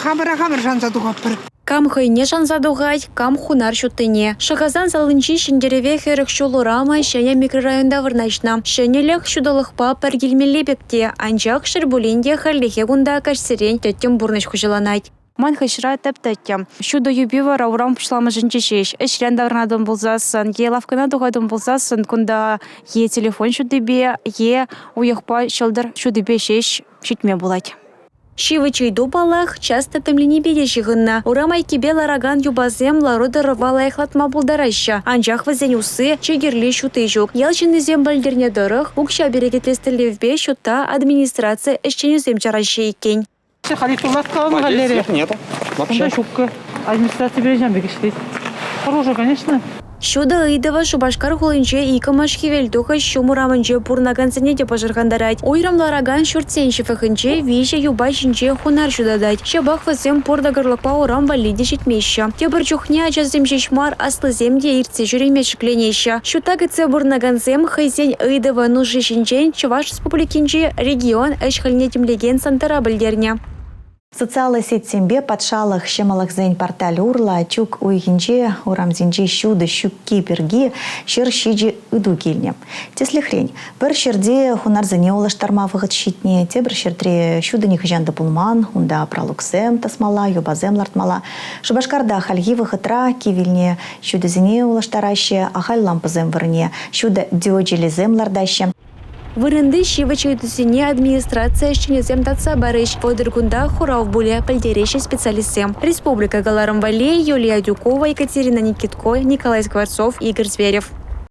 Хамӑра хамӑр шанса тухатпӑр. Кам хӑйне шанса тухать, кам хунар ҫуттине. Шӑхасан салинчи Ҫӗнтерӗве 40 ҫул урамӗ ҫӗнӗ микрорайонта вырнаҫнӑ. Ҫӗнӗлӗх ҫутӑлӑхпа пӗр килмелле пек те, анчах шел пулин те хальлӗхе кунта каҫсерен тӗттӗм пурнӑҫ хуҫаланать. Ман хыҫра тӗп-тӗттӗм. Ҫутӑ юпи вара урам пуҫламӑшӗнче ҫеҫ. Ӗҫрен таврӑнатӑн пулсассӑн е лавккана тухатӑн пулсассӑн кунта е телефон ҫутипе, е уйӑхпа ҫӑлтӑр ҫутипе ҫеҫ ҫитме пулать. Ҫивӗч ыйту, паллах, час тӗттӗмленнипе те ҫыхӑннӑ. Урам айккипе ларакан юпасем лару-тӑрӑва лайӑхлатма пултараҫҫӗ. Анчах вӗсен усси, чи кирли ҫути ҫук. Ял ҫыннисем пӗлтернӗ тӑрӑх, укҫа перекетлес тӗллевпе ҫутта администраци ӗҫченӗсем чараҫҫӗ иккен. Света нету вообще. Кунта ҫуккӑ. Администраци пирӗн пек ӗҫлет. Хӑрушӑ, конечно. Ҫутӑ ыйтӑвӗ Шупашкар хулинче иккӗмӗш хӗвелтухӑҫ ҫум урамӗнче пурӑнакансене те пӑшӑрхантарать. Уйрӑм ларакан ҫуртсен ҫывӑхӗнче виҫӗ юпа ҫинче хунар ҫутатать. Ҫапах вӗсем пур тӑкӑрлӑкпа урам валли те ҫитмеҫҫӗ. Тепӗр чухне ачасем ҫеҫ мар, аслисем те иртсе ҫӳреме шикленеҫҫӗ. Ҫутта кӗтсе пурӑнакансем хӑйсен ыйтӑвӗ нуши ҫинчен Чӑваш Республикинчи регион ӗҫ-хӗлне тимлекен центра пӗлтернӗ. Социаллӑ сетьсемпе патшалӑх ҫӑмӑллӑхсен порталӗ урлӑ чӳк уйӑхӗнче урамсенче ҫутӑ ҫукки пирки 107 ыйту килнӗ. Тӗслӗхрен, пӗр ҫӗрте хунарсене улӑштарма вӑхӑт ҫитнӗ, тепӗр ҫӗртре ҫутӑ нихӑҫан та пулман, унта пралуксем тӑсмалла, юпасем лартмалла. Шупашкарта хальхи вӑхӑтра кивелнӗ ҫутӑсене улӑштараҫҫӗ, ахаль лампӑсем вырӑнне ҫутӑ диочӗлӗсем лартаҫҫӗ. Вырӑнти ҫивӗч ыйтусене администраци ӗҫченӗсем татса парӗҫ. 30 кунта хурав пулӗ, пӗлтереҫҫӗ специалистсем. Республика кӑларӑм валли Юлия Адюкова, Екатерина Никитко, Николай Скворцов, Игорь Зверев.